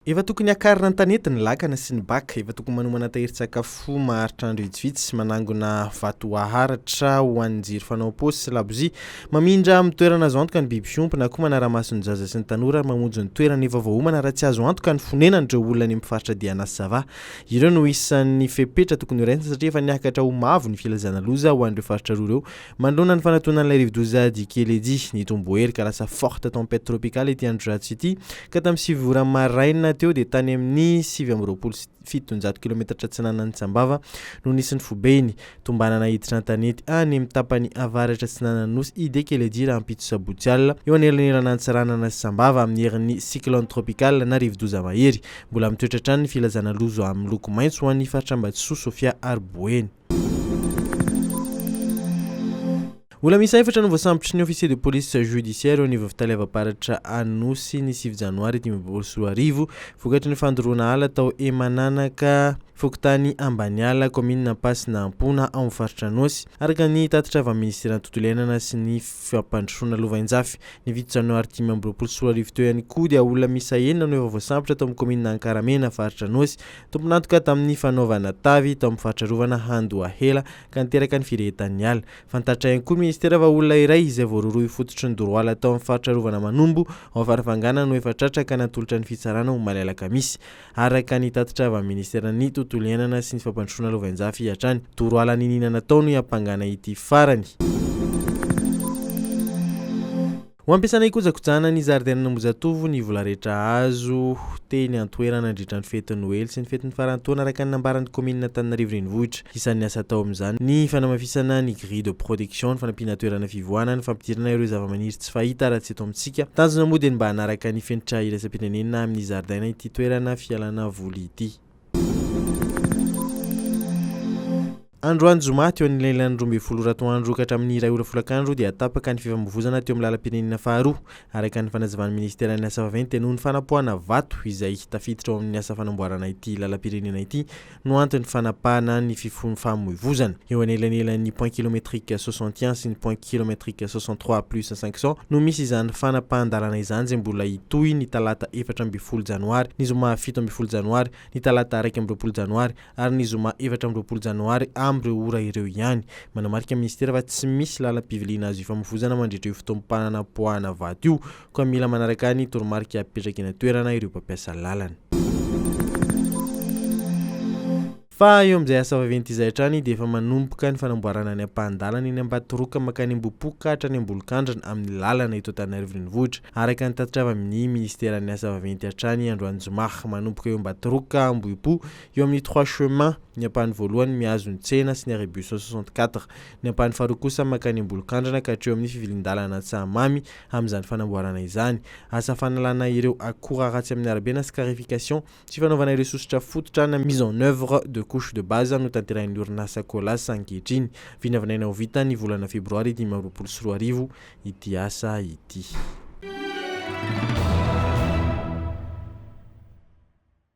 Efa tokony hakarina an-tanety ny lakana sy ny baka, efa tokony manomana tahirin-tsakafo maharitra andro vitsivitsy, manangona vatoaharatra ho an'ny jiro fanao am-paosy sy labozia, mamindra amin'ny toerana azo antoka ny biby fiompy na koa manara-maso ny zaza sy ny tanora ary mamonjy ny toerana efa voaomana raha tsy azo antoka ny fonenan'ireo olona any amin'ny faritra Diana sy Sava. Ireo no isan'ny fepetra tokony horaisina satria efa niakatra ho mavo ny filazana loza ho an'ireo faritra roa ireo Manoloana ny fanatonan'ilay rivodoza Dikeledi, nitombo hery ka lasa forte tempête tropicale ity andro ratsy ity, ka tamin'ny 9 ora maraina teo dia tany amin'ny 729 kilometatra atsinanan'i Sambava no nisy ny foibeny. Tombanana hiditra an-tanety any amin'ny tapany avaratra atsinanan'ny Nosy i Dikeledi rahampitso sabotsy alina, eo anelanelan'Antsiranana sy Sambava amin'ny herin'ny cyclone tropical na rivodoza mahery. Mbola mitoetra hatrany ny filazana loza amin'ny loko maitso ho an'ny faritra Ambatosoa, Sofia ary Boeny. Olona miisa efatra no voasambotry ny officier de police judiciaire eo anivon'ny fitaleavam-paritra Anosy ny 9 janoary 2025 vokatry ny fandoroana ala tao Emananaka, fokontany Ambaniala, kaominina Ampasina Ampona ao amin'ny faritra Anôsy, araka ny tatitra avy amin'ny minisiteran'ny Tontolo iainana sy ny Fampandrosoana Lovainjafy. Ny 7 janoary 2025 teo ihany koa dia olona miisa enina no efa voasambotra tao amin'ny kaominina Ankaramena, faritra Anôsy, Tompon'antoka tamin'ny fanaovana tavy tao amin'ny faritra arovana Andohahela ka niteraka ny firehetan'ny ala. Fantatra ihany koa ny minisitera fa olona iray izay voarohirohy fototry ny doro ala tao amin'ny faritra arovana Manombo ao Farafangana no efa tratra ka natolotra ny fitsarana omaly alakamisy. Araka ny tatitra avy amin'ny minisiteran'ny Tontolo iainana sy ny fampandrosoana lovainjafy hatrany, doro ala niniana natao no iampangana ity farany. Ho ampiasana hikojakojana ny zaridainan'Ambohijatovo ny vola rehetra azo teny an-toerana nandritra ny fetin'ny Noely sy ny fetin'ny faran'ny taona araka ny nambaran'ny kaominina Antananarivo Renivohitra. Isan'ny asa atao amin'izany ny fanamafisana ny grille de protection, ny fanampiana toerana fivoahana, ny fampidirana ireo zavamaniry tsy fahita raha tsy eto amintsika. Tanjona moa dia ny mba hanaraka ny fenitra iraisam-pirenena amin'ny zaridaina ity toerana fialana voly ity. Androany zoma, teo anelanelan'ny 12 ora atoandro ka hatramin'ny iray ora folakandro dia tapaka ny fifamoivozana teo amin'ny lalam-pirenena faharoa. Araka ny fanazavan'ny minisiteran'ny asa vaventy dia noho ny fanapoahana vato izay tafiditra ao amin'ny asa fanamboarana ity lalam-pirenena ity no anton'ny fanapahana ny fifamoivozana. Eo anelanelan'ny point kilométrique 61 sy ny point kilométrique 63 plus 500 no misy izany fanapahan-dalana izany izay mbola hitohy ny talata 14 janoary, ny zoma 17 janoary, ny talata 21 janoary ary ny zoma 24 janoary amin'ireo ora ireo ihany. Manamarika ny minisitera fa tsy misy lalam-piviliana azo ifamoivozana mandritra io fotoam-pananapoahana vato io, koa mila manaraka ny toromarika apetraka eny an-toerana ireo mpampiasa lalana. Fa eo amin'izay asa vaventy izay hatrany dia efa manomboka ny fanamboarana ny ampahan-dalana eny Ambatoroka mankany Ambohipo ka hatrany Ambolokandrina amin'ny lalana eto Antananarivo Renivohitra, araka ny tatitra avy amin'ny minisiteran'ny asa vaventy hatrany androany zoma. Manomboka eo Ambatoroka, Ambohipo, Eo amin'ny Trois Chemins, ny ampahany voalohany mihazo ny tsena sy ny arrêt bus 64. Ny ampahany faharoa kosa mankany Ambolokandrana ka hatreo amin'ny fivilian-dalana Antsahamamy amin'izany fanamboarana izany. Asa fanalana ireo akora ratsy amin'ny arabe na scarification sy fanaovana ireo sosotra fototra na mise en oeuvre de couche de base no tanterahin'ny orinasa Colas ankehitriny. Vinavinaina ho vita ny volana febroary 2025 ity asa ity.